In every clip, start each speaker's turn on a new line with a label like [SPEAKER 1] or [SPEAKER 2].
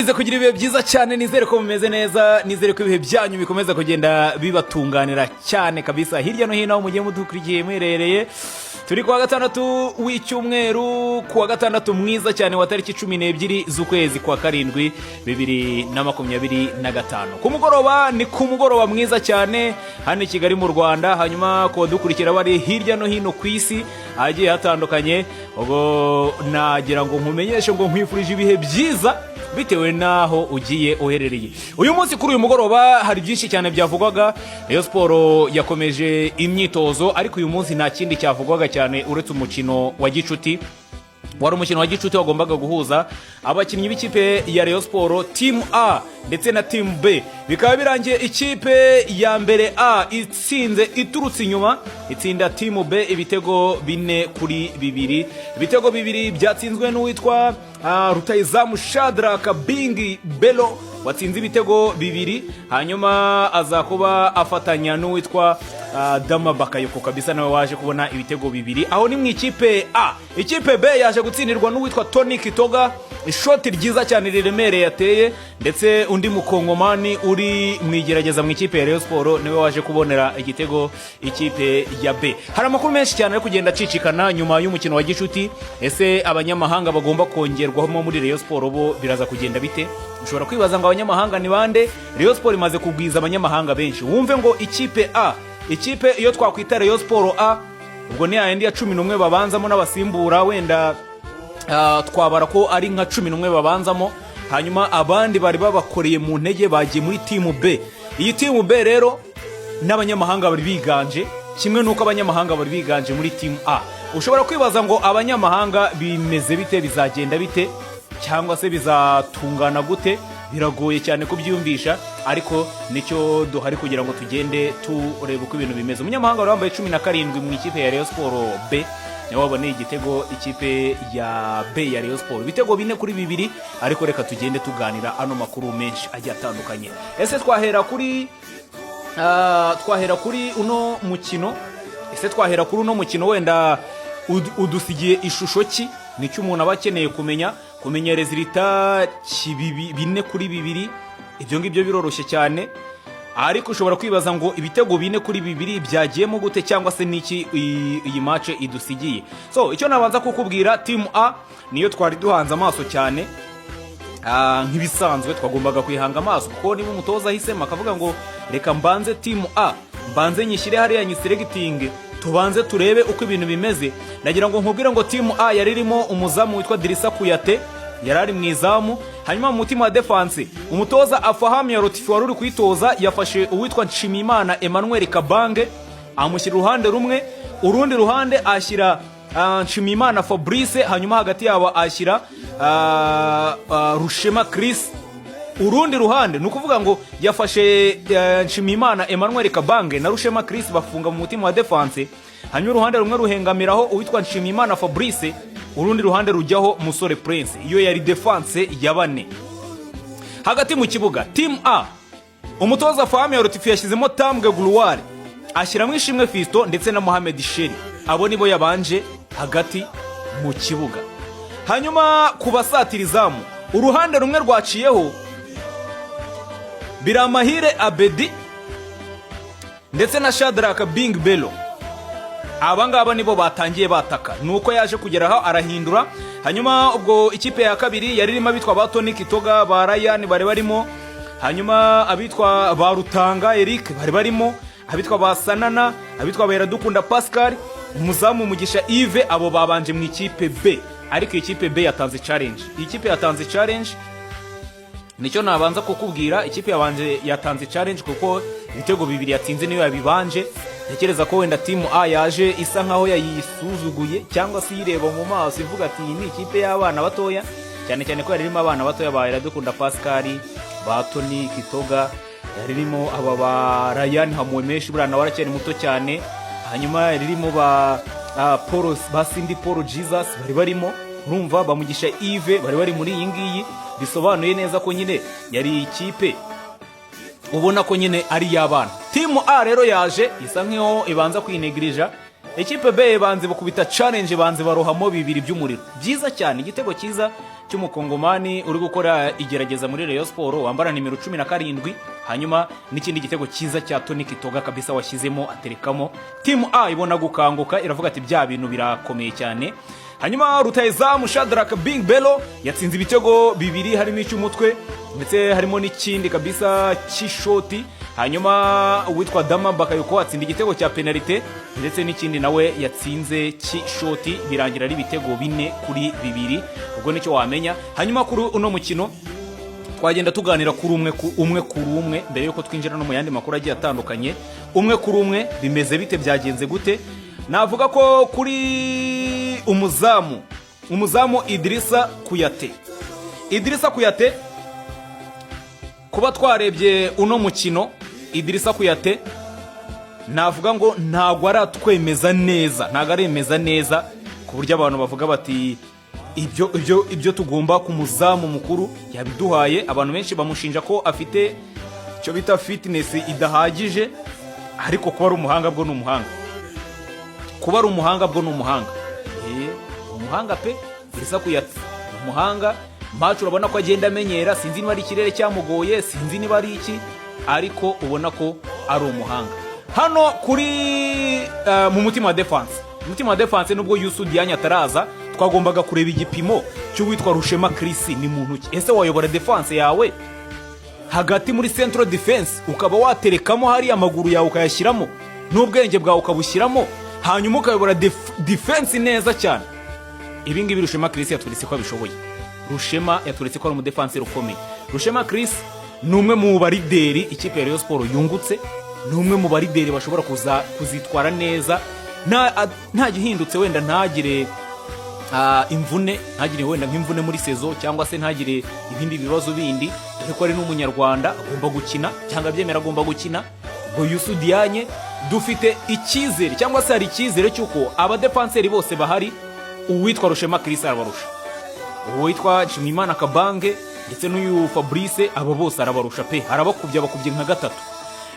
[SPEAKER 1] Mukomeze kugira ibihe byiza cyane. Nizere ko mumeze neza, nizere ko ibihe byanyu bikomeza kugenda bibatunganira cyane kabisa hirya no hino aho mugiye mudukurikiye muherereye. Turi kuwa gatandatu w'icyumweru, kuwa gatandatu mwiza cyane wa tariki 12 z'ukwezi kwa karindwi 2025. Ku mugoroba, ni ku mugoroba mwiza cyane hano i Kigali mu Rwanda. Hanyuma ku badukurikira bari hirya no hino ku isi ahagiye hatandukanye, ubwo nagira ngo nkumenyeshe ngo nkwifurije ibihe byiza bitewe n'aho ugiye uherereye uyu munsi. Kuri uyu mugoroba hari byinshi cyane byavugwaga. Rayon Sports yakomeje imyitozo, ariko uyu munsi nta kindi cyavugwaga cyane uretse umukino wa gicuti. Wari umukino wa gicuti wagombaga guhuza abakinnyi b'ikipe ya Rayon Sports, Team A ndetse na Team B. Bikaba birangiye ikipe ya mbere A itsinze iturutse inyuma, itsinda Team B ibitego 4-2. Ibitego bibiri byatsinzwe n'uwitwa rutayizamu Shadrack Bingi Belo watsinze ibitego bibiri, hanyuma aza kuba afatanya n'uwitwa Dama Bakayoko kabisa, nawe waje kubona ibitego bibiri. Aho ni mu ikipe A. Ikipe B yaje gutsindirwa n'uwitwa Tony Kitoga, ishoti ryiza cyane riremereye yateye, ndetse undi mukongomani uri mu igerageza mu ikipe ya Rayon Sports niwe waje kubonera igitego ikipe ya B. Hari amakuru menshi cyane ari kugenda acicikana nyuma y'umukino wa gicuti. Ese abanyamahanga bagomba kongerwamo muri Rayon Sports bo biraza kugenda bite? Ushobora kwibaza ngo abanyamahanga ni bande? Rayon Sports imaze kugwiza abanyamahanga benshi. Wumve ngo ikipe A, ikipe iyo twakwita Rayon Sports A, ubwo ni yayindi ya 11 babanzamo n'abasimbura wenda twabara ko ari nka 11 babanzamo, hanyuma abandi bari babakoreye mu ntege bagiye muri Team B. Iyi Team B rero n'abanyamahanga bari biganje, kimwe n'uko abanyamahanga bari biganje muri Team A. Ushobora kwibaza ngo abanyamahanga bimeze bite, bizagenda bite, cyangwa se bizatungana gute? Biragoye cyane kubyiyumvisha, ariko nicyo duhari kugira ngo tugende turebe uko ibintu bimeze. Umunyamahanga wari wambaye 17 mu ikipe ya Rayon Sports B niwe waboneye igitego ikipe ya B ya Rayon Sports, ibitego 4-2. Ariko reka tugende tuganira ano makuru menshi agiye atandukanye. Ese twahera kuri uno mukino? Ese twahera kuri uno mukino wenda udusigiye ishusho ki? Nicyo umuntu aba akeneye kumenya. Kumenya résultat 4-2, ibyo ngibyo biroroshye cyane, ariko ushobora kwibaza ngo ibitego 4-2 byagiyemo gute, cyangwa se niki iyi match idusigiye? So icyo nabanza kukubwira, Team A niyo twari duhanze amaso cyane. Nk'ibisanzwe twagombaga kwihanga amaso, kuko niba umutoza ahisemo akavuga ngo reka mbanze Team A, mbanze nyishyire hariya, nyiselectinge, tubanze turebe uko ibintu bimeze. Nagira ngo nkubwire ngo Team A yari irimo umuzamu witwa Drissa Kouyaté, yari ari mu izamu. Hanyuma mu mutima wa défense, umutoza Afahmia Lotfi wari uri kuyitoza yafashe uwitwa Nshimiyimana Emmanuel Kabange amushyira uruhande rumwe, urundi ruhande ashyira Nshimiyimana Fabrice, hanyuma hagati yabo ashyira Rushema Chris. Urundi ruhande, ni ukuvuga ngo yafashe Nshimiyimana Emmanuel Kabange na Rushema Chris bafunga mu mutima wa défense, hanyuma uruhande rumwe ruhengamiraho uwitwa Nshimiyimana Fabrice, urundi ruhande rujyaho Musore Prince. Iyo yari défense ya bane. Hagati mu kibuga, Team A, umutoza Afahmia Lotfi yashyizemo Tambwe Gloire, ashyiramo Ishimwe Fiston ndetse na Mohamed Sheri. Abo nibo yabanje hagati mu kibuga. Hanyuma ku basatira izamu, uruhande rumwe rwaciyeho Biramahire Abedi ndetse na Shadrack Bing Belo. Aba ngaba nibo batangiye bataka, nuko yaje kugera aho arahindura. Hanyuma ubwo ikipe ya kabiri yari irimo abitwa ba Tony Kitoga, ba Ryan bari barimo, hanyuma abitwa ba Rutanga Eric bari barimo, abitwa ba Sanana, abitwa ba Iradukunda Pascal, umuzamu Mugisha Yves. Abo babanje mu ikipe B, ariko ikipe B yatanze challenge. Iyi kipe yatanze challenge, nicyo nabanza kukubwira. Ikipe yabanje yatanze challenge kuko ibitego bibiri yatsinze niyo yabibanje. Ntekereza ko wenda Team A yaje isa nkaho yayisuzuguye, cyangwa se iyireba mu maso ivuga ati iyi ni ikipe y'abana batoya, cyane cyane ko yari irimo abana batoya ba Iradukunda Pascal, ba Tony Kitoga, yari irimo aba ba Ryan Hamuwemeshi, buriya nawe aracyari muto cyane. Hanyuma yari irimo ba Paul, ba Cindy Paul Jesus bari barimo, urumva bamugisha Yves bari bari muri iyi ngiyi. Bisobanuye neza ko nyine yari ikipe ubona ko nyine ari iy'abana. Team A rero yaje isa nk'iho ibanza kwinegirija. Ekipe B banze bakubita challenge, banze barohamo bibiri by'umuriro byiza cyane. Igitego cyiza cy'umukongomani uri gukora igerageza muri Rayon Sport wambara nimero 17, hanyuma n'ikindi gitego cyiza cya Tony Kitoga kabisa washyizemo aterekamo. Team A ibona gukanguka, iravuga ati bya bintu birakomeye cyane. Hanyuma rutahizamu Shadrack Bing Bello yatsinze ibitego bibiri, harimo icy'umutwe ndetse harimo n'ikindi kabisa cy'ishoti. Hanyuma uwitwa Dama Bakayoko atsinda igitego cya penalite ndetse n'ikindi nawe yatsinze cy'ishoti, birangira ari ibitego 4-2. Ubwo nicyo wamenya. Hanyuma kuri uno mukino twagenda tuganira kuri umwe umwe kuri umwe mbere yuko twinjira no mu yandi makuru agiye atandukanye. Umwe kuri umwe, bimeze bite? Byagenze gute? Navuga ko kuri umuzamu Idirisa Kuyate, Idirisa Kuyate, kuba twarebye uno mukino, Idirisa Kuyate navuga ngo ntabwo aratwemeza neza, ntabwo aremeza neza ku buryo abantu bavuga bati ibyo tugomba ku muzamu mukuru yabiduhaye. Abantu benshi bamushinja ko afite icyo bita fitness idahagije, ariko kuba ari umuhanga bwo ni umuhanga, kuba ari umuhanga bwo ni umuhanga. Ni umuhanga pe. Idirisa Kuyate ni umuhanga. Match urabona ko agenda amenyera, sinzi niba ari ikirere cyamugoye, sinzi niba ari iki, ariko ubona ko ari umuhanga. Hano kuri mu mutima wa defense, umutima wa defense, nubwo Youssou Diagne ataraza, twagombaga kureba igipimo cy'uwitwa Rushema Chris ni muntu ki. Ese wayobora defense yawe hagati muri central defense, ukaba waterekamo hariya amaguru yawe ukayashyiramo n'ubwenge bwawe ukabushyiramo, hanyuma ukayobora defense neza cyane? Ibi ngibi Rushema Chris yatweretse ko abishoboye. Rushema yatweretse ko ari umudefanseri ukomeye. Rushema Chris ni umwe mu ba leader ikipe ya Rayon Sport yungutse, ni umwe mu ba leader bashobora kuza kuzitwara neza nta gihindutse, wenda ntagire imvune, ntagire wenda nk'imvune muri saison cyangwa se ntagire ibindi bibazo bindi, dore ko ari n'umunyarwanda, agomba gukina cyangwa abyemera, agomba gukina. Ubwo Youssou Diagne dufite icyizere cyangwa se hari icyizere cy'uko abadefanseri bose bahari, uwitwa Rushema Chris arabarusha, uwitwa Nshimiyimana Kabange ndetse n'uyu Fabrice, aba bose arabarusha pe, arabakubye, abakubye nka gatatu.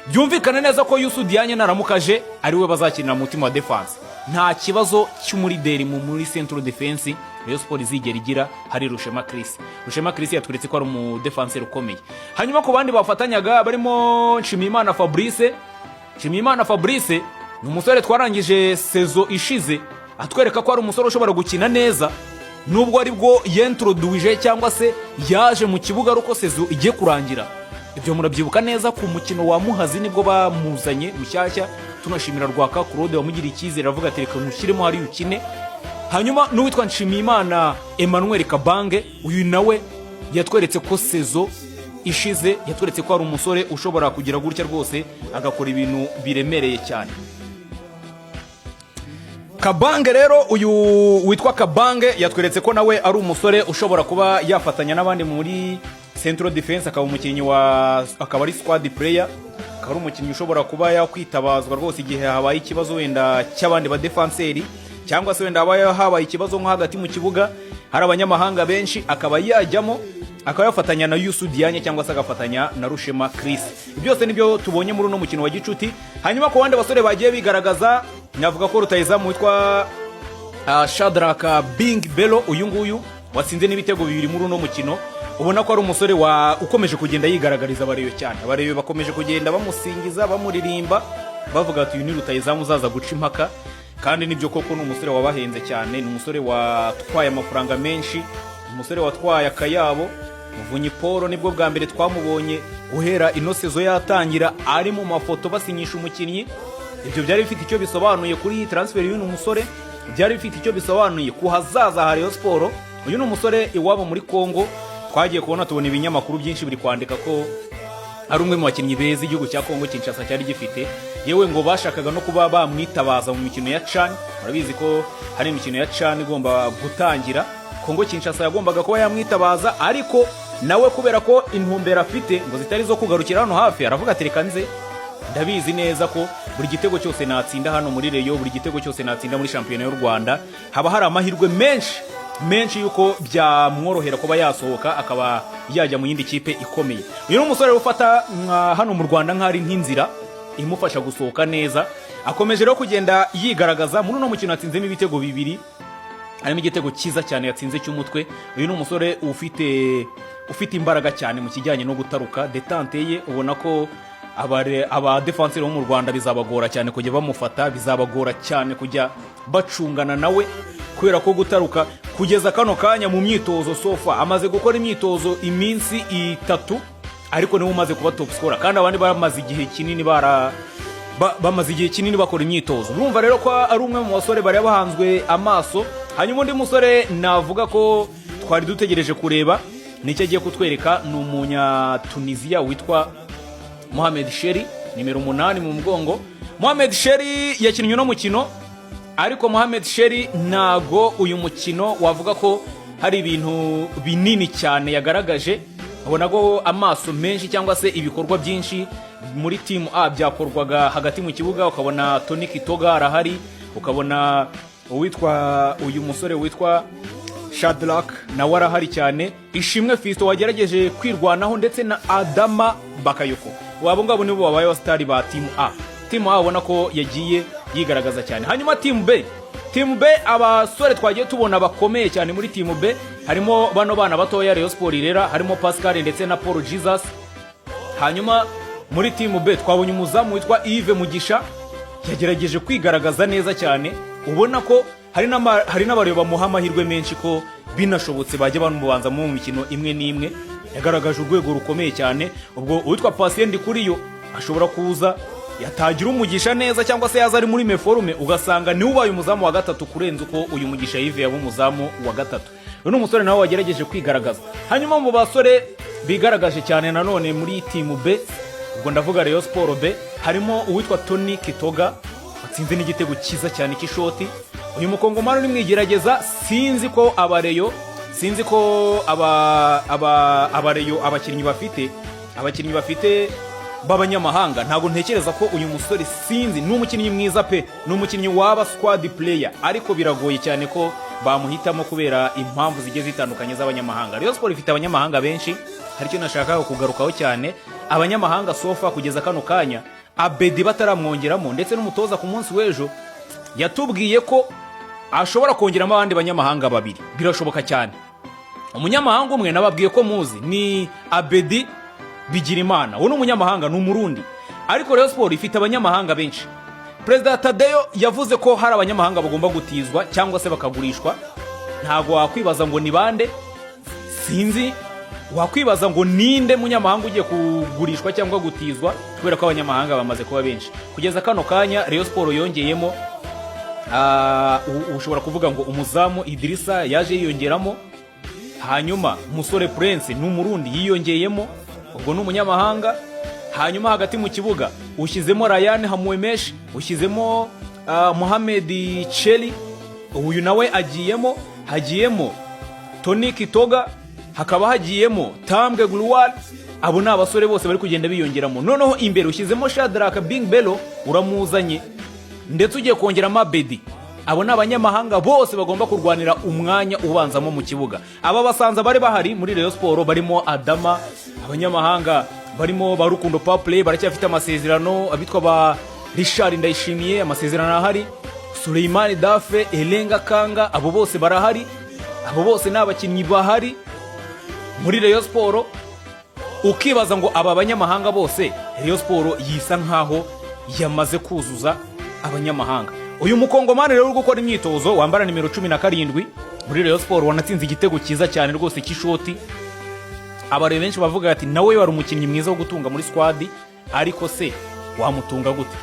[SPEAKER 1] Byumvikane neza ko Youssou Diagne naramuka aje ari we bazakinira mu mutima wa defense. Nta kibazo cy'umu leader muri central defense Rayon Sport izigera igira hari Rushema Chris. Rushema Chris yatweretse ko ari umudefanseri ukomeye. Hanyuma ku bandi bafatanyaga barimo Nshimiyimana Fabrice, Nshimiyimana Fabrice ni umusore twarangije saison ishize atwereka ko ari umusore ushobora gukina neza, nubwo aribwo yentroduwije cyangwa se yaje mu kibuga ari uko saison igiye kurangira. Ibyo murabyibuka neza, ku mukino wa Muhazi nibwo bamuzanye mushyashya. Tunashimira Rwaka Claude wamugiriye icyizere avuga ati reka nkushyiremo hariya ukine. Hanyuma n'uwitwa Nshimiyimana Emmanuel Kabange, uyu nawe yatweretse ko saison ishize yatweretse ko ari umusore ushobora kugira gutya rwose agakora ibintu biremereye cyane. Kabange rero, uyu witwa Kabange yatweretse ko nawe ari umusore ushobora kuba yafatanya n'abandi muri central defense, akaba umukinnyi wa akaba ari squad player, akaba ari umukinnyi ushobora kuba yakwitabazwa rwose igihe habaye ikibazo wenda cy'abandi badefanseri, cyangwa se wenda habaye habaye ikibazo nko hagati mu kibuga hari abanyamahanga benshi, akaba yajyamo akaba yafatanya na Youssou Diagne cyangwa se agafatanya na Rushema Chris. Byose nibyo tubonye muri uno mukino wa gicuti. Hanyuma ku bandi basore bagiye bigaragaza, navuga ko rutahizamu witwa Shadrack Bing Bello, uyu nguyu watsinze n'ibitego bibiri muri uno mukino, ubona ko ari umusore wa ukomeje kugenda yigaragariza abareyo cyane. Abareyo bakomeje kugenda bamusingiza, bamuririmba, bavuga ati uyu ni rutahizamu uzaza guca impaka. Kandi nibyo koko, ni umusore wabahenze cyane, ni umusore watwaye amafaranga menshi, ni umusore watwaye akayabo. Muvunyi Paul nibwo bwa mbere twamubonye guhera ino saison yatangira ari mu mafoto basinyisha umukinnyi. Ibyo byari bifite icyo bisobanuye kuri iyi transfer y'uyu musore, byari bifite icyo bisobanuye ku hazaza ha Rayon Sport. Uyu ni umusore iwabo muri Congo twagiye kubona tubona ibinyamakuru byinshi biri kwandika ko ari umwe mu bakinnyi beza igihugu cya Congo Kinshasa cyari gifite. Yewe ngo bashakaga no kuba bamwitabaza mu mikino ya CHAN. Murabizi ko hari imikino ya CHAN igomba gutangira, Congo Kinshasa yagombaga kuba yamwitabaza, ariko nawe kubera ko intumbero afite ngo zitari zo kugarukira hano hafi, aravuga ati reka nze, ndabizi neza ko buri gitego cyose natsinda hano muri Rayon, buri gitego cyose natsinda muri shampiyona y'u Rwanda, haba hari amahirwe menshi menshi yuko byamworohera kuba yasohoka akaba yajya mu yindi kipe ikomeye. Uyu ni umusore ufata hano mu Rwanda nk'ari nk'inzira imufasha gusohoka neza. Akomeje rero kugenda yigaragaza. Muri uno mukino yatsinzemo ibitego bibiri, harimo igitego cyiza cyane yatsinze cy'umutwe. Uyu ni umusore ufite imbaraga cyane mu kijyanye no gutaruka, détente ye ubona ko abadefanseri bo mu Rwanda bizabagora cyane kujya bamufata, bizabagora cyane kujya bacungana nawe, kubera ko gutaruka kugeza kano kanya mu myitozo, so far amaze gukora imyitozo iminsi 3, ariko niwe umaze kuba top scorer, kandi abandi bamaze igihe kinini bamaze igihe kinini bakora imyitozo. Urumva rero ko ari umwe mu basore bari bahanzwe amaso. Hanyuma undi musore navuga ko twari dutegereje kureba nicyo agiye kutwereka ni Umunyatunisiya witwa Mohamed Sheri, nimero 8 mu mugongo. Mohamed Sheri yakinnye uno mukino, ariko Mohamed Sheri ntago uyu mukino wavuga ko hari ibintu binini cyane yagaragaje. Ubona ko amaso menshi cyangwa se ibikorwa byinshi muri team A byakorwaga hagati mu kibuga, ukabona Tony Kitoga arahari, ukabona uwitwa uyu musore witwa Shadrack nawe arahari cyane, Ishimwe Fisto wagerageje kwirwanaho, ndetse na Adama Bakayoko. Abo ngabo nibo babaye abasitari ba team A. Team A ubona ko yagiye yigaragaza cyane. Hanyuma team B, team B abasore twagiye tubona bakomeye cyane muri team B harimo bano bana batoya Rayon Sport irera, harimo Pascal ndetse na Paul Jesus. Hanyuma muri team B twabonye umuzamu witwa Yves Mugisha, yagerageje kwigaragaza neza cyane, ubona ko hari n'abareba bamuha amahirwe menshi ko binashobotse bajya bamubanza mu mikino imwe n'imwe. Yagaragaje urwego rukomeye cyane. Ubwo uwitwa Patient Kuriyo ashobora kuza yatagira umugisha neza, cyangwa se yaza ari muri méforme, ugasanga niwe ubaye umuzamu wa gatatu kurenza uko uyu Mugisha Yves yaba umuzamu wa gatatu. Uyu ni umusore nawe wagerageje kwigaragaza. Hanyuma mu basore bigaragaje cyane nanone muri team B, ubwo ndavuga Rayon Sport B, harimo uwitwa Tony Kitoga watsinze n'igitego cyiza cyane cy'ishoti. Uyu Mukongomani uri mu igerageza, sinzi ko abareyo, sinzi ko aba aba abareyo abakinnyi bafite b'abanyamahanga, ntabwo ntekereza ko uyu musore, sinzi, ni umukinnyi mwiza pe, ni umukinnyi waba squad player, ariko biragoye cyane ko bamuhitamo kubera impamvu zigiye zitandukanye z'abanyamahanga. Rayon Sport ifite abanyamahanga benshi. Hari icyo nashakaga kugarukaho cyane: abanyamahanga so far kugeza kano kanya, Abedi bataramwongeramo, ndetse n'umutoza ku munsi w'ejo yatubwiye ko ashobora kongeramo abandi banyamahanga babiri, birashoboka cyane. Umunyamahanga umwe nababwiye ko muzi, ni Abedi Bigirimana, uwo ni umunyamahanga, ni Umurundi. Ariko Rayon Sport ifite abanyamahanga benshi. Perezida Tadeyo yavuze ko hari abanyamahanga bagomba gutizwa cyangwa se bakagurishwa. Ntabwo wakwibaza ngo ni bande, sinzi wakwibaza ngo ninde munyamahanga ugiye kugurishwa cyangwa gutizwa, kubera ko abanyamahanga bamaze kuba benshi. Kugeza kano kanya Rayon Sport yongeyemo, ushobora kuvuga ngo umuzamu Idirisa yaje yiyongeramo, hanyuma umusore Prince ni Umurundi yiyongeyemo, ubwo ni umunyamahanga. Hanyuma hagati mu kibuga ushyizemo Ryan Hamuwemesh, ushyizemo Mohamed Cheli, uyu nawe agiyemo, hagiyemo Tony Kitoga, hakaba hagiyemo Tambwe Gloire. Abo ni abasore bose bari kugenda biyongeramo. Noneho imbere ushyizemo Shadrack Bing Bello, uramuzanye, ndetse ugiye kongeramo Abedi. Abo ni abanyamahanga bose bagomba kurwanira umwanya ubanzamo mu kibuga. Aba basanza bari bahari muri Rayon Sport barimo Adama, abanyamahanga barimo ba Rukundo Paple baracyafite amasezerano, abitwa ba Richard Ndayishimiye amasezerano arahari, Suleimani Dafe, Elenga Kanga, abo bose barahari. Abo bose ni abakinnyi bahari muri Rayon Sport. Ukibaza ngo aba banyamahanga bose, Rayon Sport yisa nkaho yamaze kuzuza abanyamahanga. Uyu Mukongomani rero uri gukora imyitozo, wambara nimero 17 muri Rayon Sport, wanatsinze igitego cyiza cyane rwose cy'ishoti, abareba benshi bavuga ati nawe wari umukinnyi mwiza wo gutunga muri squad, ariko se wamutunga gute?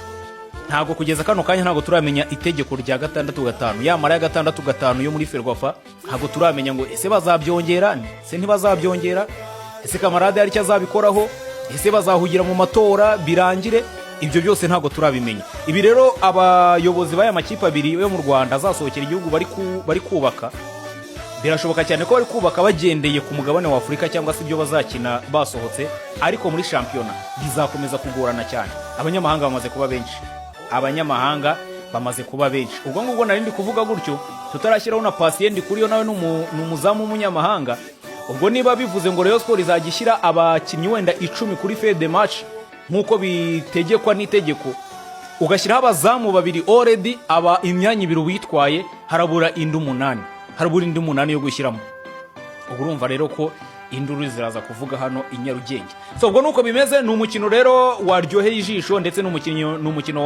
[SPEAKER 1] Ntabwo kugeza kano kanya ntabwo turamenya itegeko rya 6-5, yamara ya 6-5 yo muri FERWAFA. Ntabwo turamenya ngo ese bazabyongera, ese ntibazabyongera, ese Kamarade hari icyo azabikoraho, ese bazahugira mu matora birangire. Ibyo byose ntabwo turabimenya. Ibi rero abayobozi b'aya makipe abiri yo mu Rwanda azasohokera igihugu bari kubaka, birashoboka cyane ko bari kubaka bagendeye ku mugabane wa Afurika cyangwa se ibyo bazakina basohotse, ariko muri shampiyona bizakomeza kugorana cyane. Abanyamahanga bamaze kuba benshi, abanyamahanga bamaze kuba benshi. Ubwo ngubwo nari ndi kuvuga gutyo tutarashyiraho na Patient kuri yo, nawe ni umuzamu w'umunyamahanga. Ubwo niba bivuze ngo Rayon Sport izajya ishyira abakinnyi wenda 10 kuri feuille de match nk'uko bitegekwa n'itegeko. Ugashyiraho abazamu babiri, already aba imyanya ibiri witwaye, harabura indi umunani, harabura indi umunani yo gushyiramo. Ubu urumva rero ko induru ziraza kuvuga hano i Nyarugenge. So ubwo nuko bimeze. Ni umukino rero waryoheye ijisho, ndetse ni umukino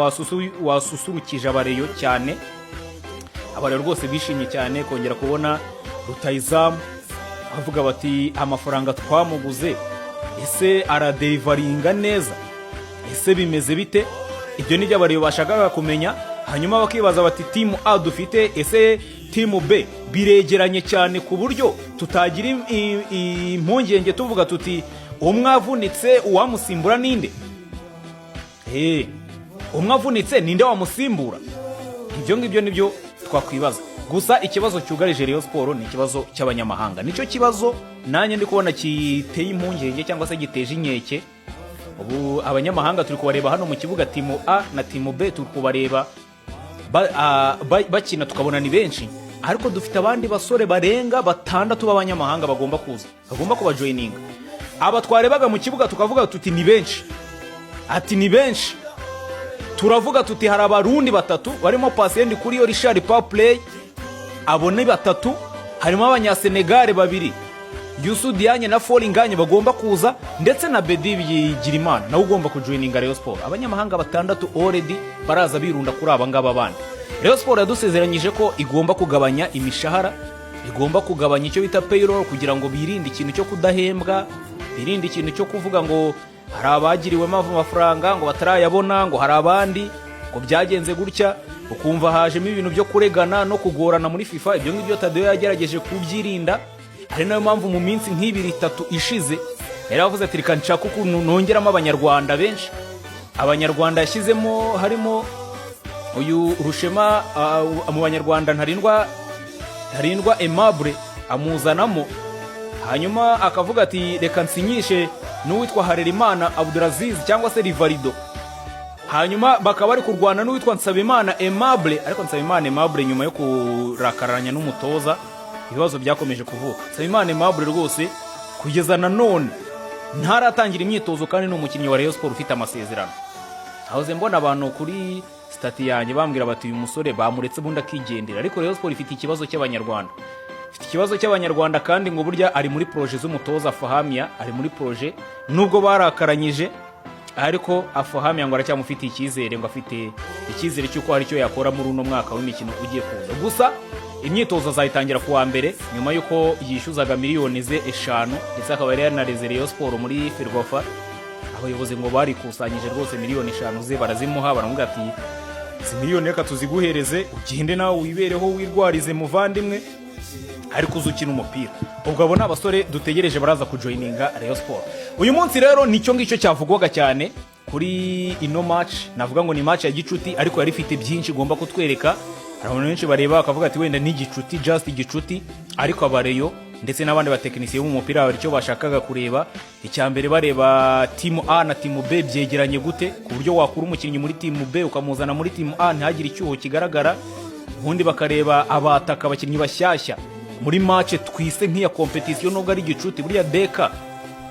[SPEAKER 1] wasusurukije abareyo cyane. Abareyo rwose bishimye cyane kongera kubona rutayizamu, bavuga bati: "Amafaranga twamuguze, ese aradeliveringa neza? Ese bimeze bite?" Ibyo ni byo abareyo bashakaga kumenya. Hanyuma bakibaza bati: "Team A dufite, ese team B biregeranye cyane ku buryo tutagira impungenge tuvuga tuti umwe avunitse uwamusimbura ninde? Umwe avunitse ninde wamusimbura?" Ibyo ngibyo nibyo twakwibaza. Gusa ikibazo cyugarije Rayon Sport ni ikibazo cy'abanyamahanga. Nicyo kibazo nanjye ndi kubona giteye impungenge cyangwa se giteje inkeke. Ubu abanyamahanga turi kubareba hano mu kibuga, team A na team B, turi kubareba bakina, tukabona ni benshi, ariko dufite abandi basore barenga batandatu b'abanyamahanga bagomba kuza, bagomba kubajoininga. Aba twarebaga mu kibuga tukavuga tuti ni benshi, ati ni benshi. Turavuga tuti hari Abarundi batatu barimo Patient Kuriyo, Richard Paplay, abo ni batatu. Harimo Abanyasenegare babiri, Youssou Diagne na Foringanye, bagomba kuza, ndetse na Bedi Bigirimana nawe ugomba kujoininga Rayon Sport. Abanyamahanga batandatu already baraza birunda kuri aba ngaba bandi. Rayon Sport yadusezeranyije ko igomba kugabanya imishahara, igomba kugabanya icyo bita payroll, kugira ngo birinde ikintu cyo kudahembwa, birinde ikintu cyo kuvuga ngo hari abagiriwemo amafaranga ngo batarayabona, ngo hari abandi ngo byagenze gutya, ukumva hajemo ibintu byo kuregana no kugorana muri FIFA. Ibyo ngibyo Tadeyo yagerageje kubyirinda, ari nayo mpamvu mu minsi nk'ibiri itatu ishize yari yavuze ati: "Reka nshaka ukuntu nongeramo Abanyarwanda benshi." Abanyarwanda yashyizemo harimo uyu Rushema, mu Banyarwanda Ntarindwa Aimable amuzanamo, hanyuma akavuga ati: "Reka nsinyishe n'uwitwa Harerimana Abdulaziz cyangwa se Rivarido." Hanyuma bakaba bari kurwana n'uwitwa Nsabimana Aimable, ariko Nsabimana Aimable nyuma yo kurakaranya n'umutoza ibibazo byakomeje kuvuka. Nsabimana Aimable rwose kugeza na none ntaratangira imyitozo, kandi ni umukinnyi wa Rayon Sport ufite amasezerano. Ahoze mbona abantu kuri status yanjye bambwira bati: "Uyu musore bamuretse ubundi akigendera." Ariko Rayon Sport ifite ikibazo cy'Abanyarwanda, ifite ikibazo cy'Abanyarwanda, kandi ngo burya ari muri projet z'umutoza Fahamia, ari muri projet nubwo barakaranyije, ariko Afahamia ngo aracyamufitiye icyizere, ngo afite icyizere cy'uko hari icyo yakora muri uno mwaka w'imikino ugiye kuza. Gusa imyitozo azayitangira ku wa mbere, nyuma y'uko yishyuzaga miliyoni ze 5, ndetse akaba yari yanareze Rayon Sport muri Ferwafa. Abayobozi ngo barikusanyije rwose, miliyoni 5 ze barazimuha, baramubwira ati: "Izi miliyoni reka tuziguhereze, ugende nawe wibereho, wirwarize muvandimwe, ariko uzi ukina umupira." Ubwo abo ni abasore dutegereje baraza kujoininga Rayon Sport. Uyu munsi rero nicyo ngicyo cyavugwaga cyane kuri ino match. Navuga ngo ni match ya gicuti, ariko yari ifite byinshi igomba kutwereka. Hari abantu benshi bareba bakavuga ati wenda ni gicuti, just gicuti, ariko abareyo ndetse n'abandi batekinisiye b'umupira hari icyo bashakaga kureba. Icya mbere, bareba team A na team B byegeranye gute, ku buryo wakura umukinnyi muri team B ukamuzana muri team A ntihagire icyuho kigaragara. Ubundi bakareba abataka, abakinnyi bashyashya muri match twise nk'iya competition, nubwo ari gicuti. Buriya deka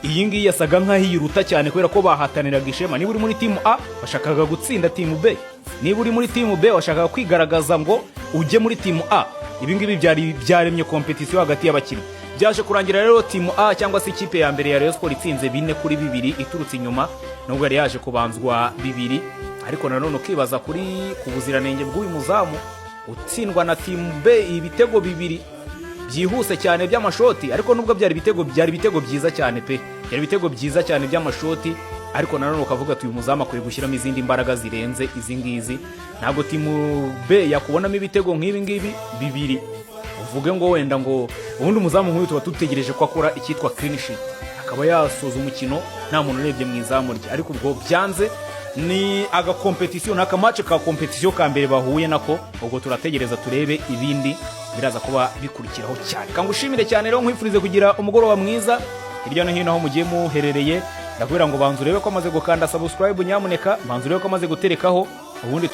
[SPEAKER 1] iyi ngiyi yasaga nk'aho iyiruta cyane, kubera ko bahataniraga ishema. Niba uri muri team A washakaga gutsinda team B, niba uri muri team B washakaga kwigaragaza ngo ujye muri team A. Ibi ngibi byari byaremye competition hagati y'abakinnyi. Byaje kurangira rero team A cyangwa se ikipe ya mbere ya Rayon Sport itsinze 4-2 iturutse inyuma, nubwo yari yaje kubanzwa bibiri. Ariko nanone ukibaza ku buziranenge bw'uyu muzamu utsindwa na team B ibitego bibiri byihuse cyane by'amashoti. Ariko nubwo byari ibitego byiza cyane pe, byari ibitego byiza cyane by'amashoti, ariko nanone ukavuga ati uyu muzamu akwiye gushyiramo izindi mbaraga zirenze izi ngizi. Ntabwo team B yakubonamo ibitego nk'ibi ngibi bibiri uvuge ngo wenda ngo ubundi umuzamu nk'uyu tuba dutegereje ko akora icyitwa clean sheet, akaba yasoza umukino nta muntu urebye mu izamu rye. Ariko ubwo byanze, ni agacompetition, ni akamatch ka competition ka mbere bahuye nako. Ubwo turategereza turebe ibindi biraza kuba bikurikiraho cyane. Kangushimire cyane rero, nkwifurize kugira umugoroba mwiza hirya no hino aho mugiye muherereye. Ndakubwira ngo banza urebe ko amaze gukanda subscribe, nyamuneka banza urebe ko amaze guterekaho, ubundi.